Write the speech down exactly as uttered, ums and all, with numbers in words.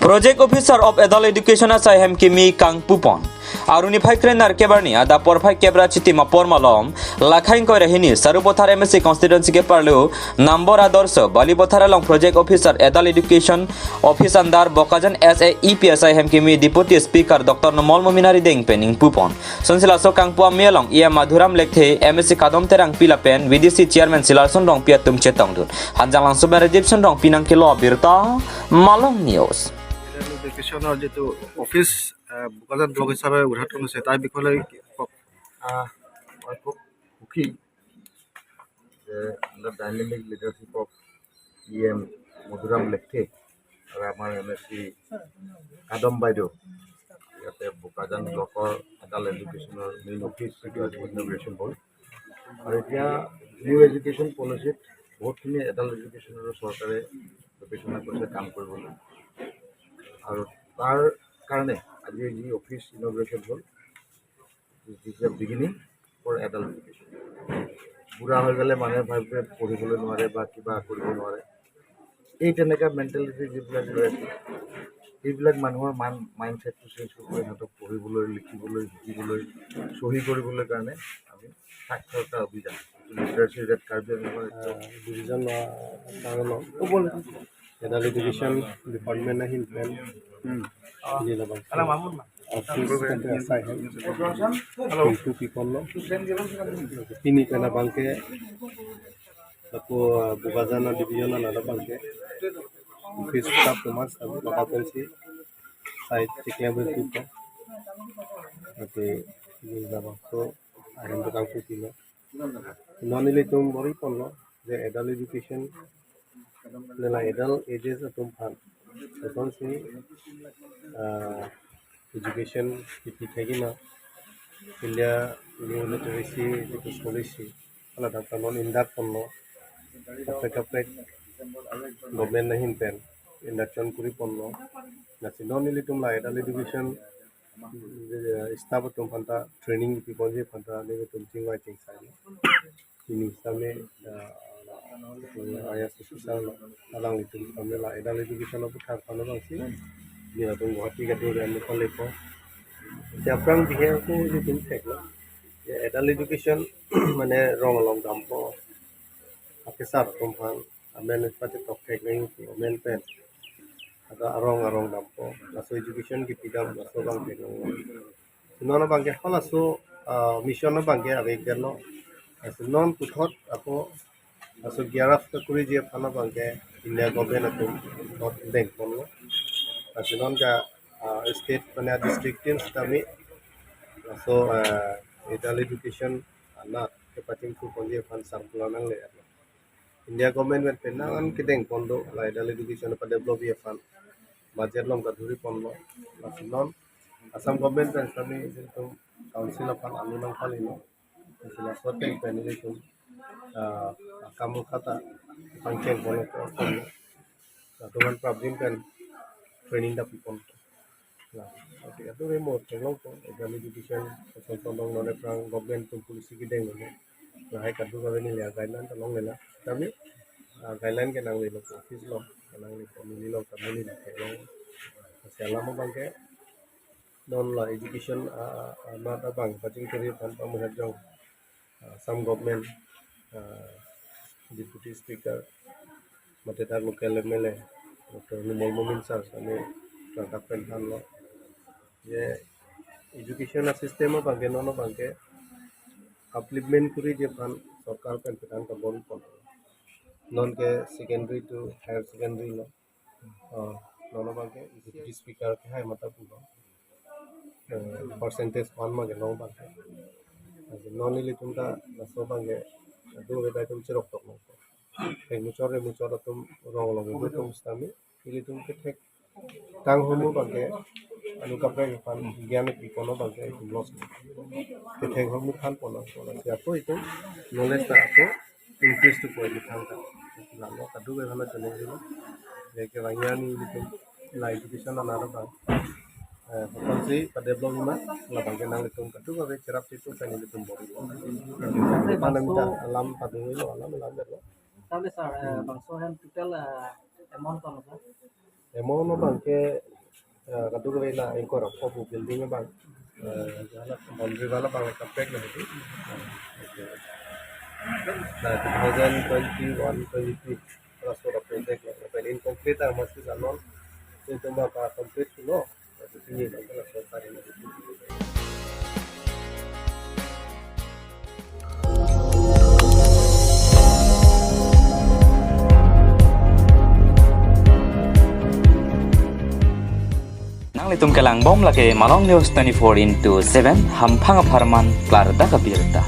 Project Officer of Adult Education asai hem kimi kangpupon. Aruni phai krenerkep arni adap porphai kep ra chitim apor malom, Lakhaing Koirahini, Sarupathar M A C constituency keparlu, Nambor Adorsho, Balipathar along Project Officer Adult Education Office under Bokajan S A E P asai hem kimi Deputy Speaker Doctor Numal Momin arideng pen ingpupon. Sonsi laso kangpu amei along E M Madhuram Lekthe, M A C Kadom Terangpi lapen V D C Chairman Silarson Rongpi atum chetongdun. Hanjanglangso pen Rajib Son Rongpi nangkelo abirta, Malong News. Education-or jitu office, eh, Bokajan block hisabe udghaton hoise, tai bikhoy le kok? Ah, moi khub sukhi je under dynamic leadership of E M Madhuram Lekthe আৰু আমাৰ M A C Kadom বাইদেউ ইয়াতে বোকাজান ব্লকৰ এডাল্ট এডুকেশ্যনৰ main office ইনগ্ৰেশ্যন হ'ল। আৰু এতিয়া নিউ এডুকেশ্যন পলিচিত বহুতখিনি এডাল্ট এডুকেশ্যনৰ চৰকাৰে বিবেচনা কৰিছে কাম কৰিবলৈ। আৰু তাৰ কাৰণে আজি যি অফিচ ইনগ্ৰেশ্যন হ'ল, this is a beginning for adult education. বুঢ়া হৈ গ'লে মানুহে ভালকৈ পঢ়িবলৈ নোৱাৰে বা কিবা কৰিব নোৱাৰে। এই তেনেকুৱা মেণ্টেলিটি যিবিলাক লৈ আছে, এইবিলাক মানুহৰ মান মাইণ্ডছেটটো চেঞ্জ কৰিব, সিহঁতক পঢ়িবলৈ, লিখিবলৈ, শিকিবলৈ, চহী কৰিবলৈ কাৰণে আমি সাক্ষৰতা অভিযান, লিটাৰেচি ৰেট কাৰ্বি আংলঙৰ একদম ডিভিজন, এডাল্ট এডুকেশ্যন ডিপাৰ্টমেণ্ট আহিল পেন, hindi labang office kata asai hem, pintu pipon lo, pini pen abangke lapu, ah, Bokajan division another abangke office staff teman staff ladak pensi side check level pipon. Ate hindi labang so ahem tukang pupilo. Non ilitum bor-iponlo je adult education nela adult ages atum aphan kosonsi, ah, education kipi thekji ma, India New Literacy Education Policy, hala data non induct ponlo, kaprek kaprek government ahin pen induction kuri ponlo. Lasi non ilitum la adult education, eh, staff atum aphanta, training kipi ponji aphanta nelitum chingvai chingsai. Pini sitame, eh, ayas susar lo, alanglitum sitame la adult education aputhak aphan abangsi, nelitum Guwahati kadure anu palepo. Aphrang bihe ako ilitum theklo, ya adult education mane rong along dampo, akesar atum aphan amen pati tok thek nang amen pen, ada arong arong dampo, laso education kipi dam laso abang theklong. Non abangke halaso, ah, mission abangke avek detlo. Laso non puthot ako laso gear up kekuriji aphan abangke India government atum puthot dengponlo. Laso non ka, ah, state mane district teams kami laso, ah, adult education anat kepachingthur ponji aphan circular nangle. India government pen penang an kedengpon do, la adult education apa develop ji aphan budget along kaduri ponlo. Laso non Assam government pen kami itum council aphan anu nangpalilo. Laso ateng pen itum, ah, akam kata pangcheng ponlo, ponlo. Latum an prabjin pen training ta pipon. Nah, okay, atu re mo theklong ko, adult education, kosonson long non aphrang government atum policy kedenglo. Lahai kadokave neli guideline ta longlelang. Kami, ah, guideline ke nanglelo office along, ke nanglepo, neli along, kami neli theklong. Lasi alam abangke, non la education, ah, ah, anat abang pachingthurji aphan pamuhajong, ah, Assam government, ah, Deputy Speaker, mate dak local M L A, Doctor Numal Momin sir, kami rangkap pen thanlo. Je education a system abangke non abangke upliftment kuriji aphan sorkar pen petan kabon pon. Non ke secondary to higher secondary lo. Ah, non abangke Deputy Speaker kehai mata pulo. Eh, percentage one ma ke non abangke. Lasi non ilitum ta laso abangke adu ke ta itum cherok tok nangpo. Thek muchot re muchot atum rong along itum sitame ilitum ke thekthang ahormu abangke anu kaprek aphan gyan pipon abangke itum loss. Kethek ahormu than pon nangpo, lasi ako itum knowledge ta ako increase to koi di thang ta. Lalo kadokave aphan challenge lo. Jeke vangya ni itum la education anat abang, eh, kosonsi padevelop ma, labangke nanglitum kadokave cherap chitu pen ilitum bor-i. Pandemic ta alam padunglo, alam alam lo. Table sir, eh, bangso hem total, eh, amount ko-an sir? Amount abangke Eh, kadokave la ingkoi ra pho pu building abang, eh, hala boundary wall abang complete lo hedi. Eh, okay. La two thousand twenty-one twenty-two laso project lo, pen incomplete amatsi anon. Itum apa complete lo. Ini laso sorkar ini. Nanglitum kelang bom lake Malong News twenty-four into seven, hamphang apharman klardak abirta.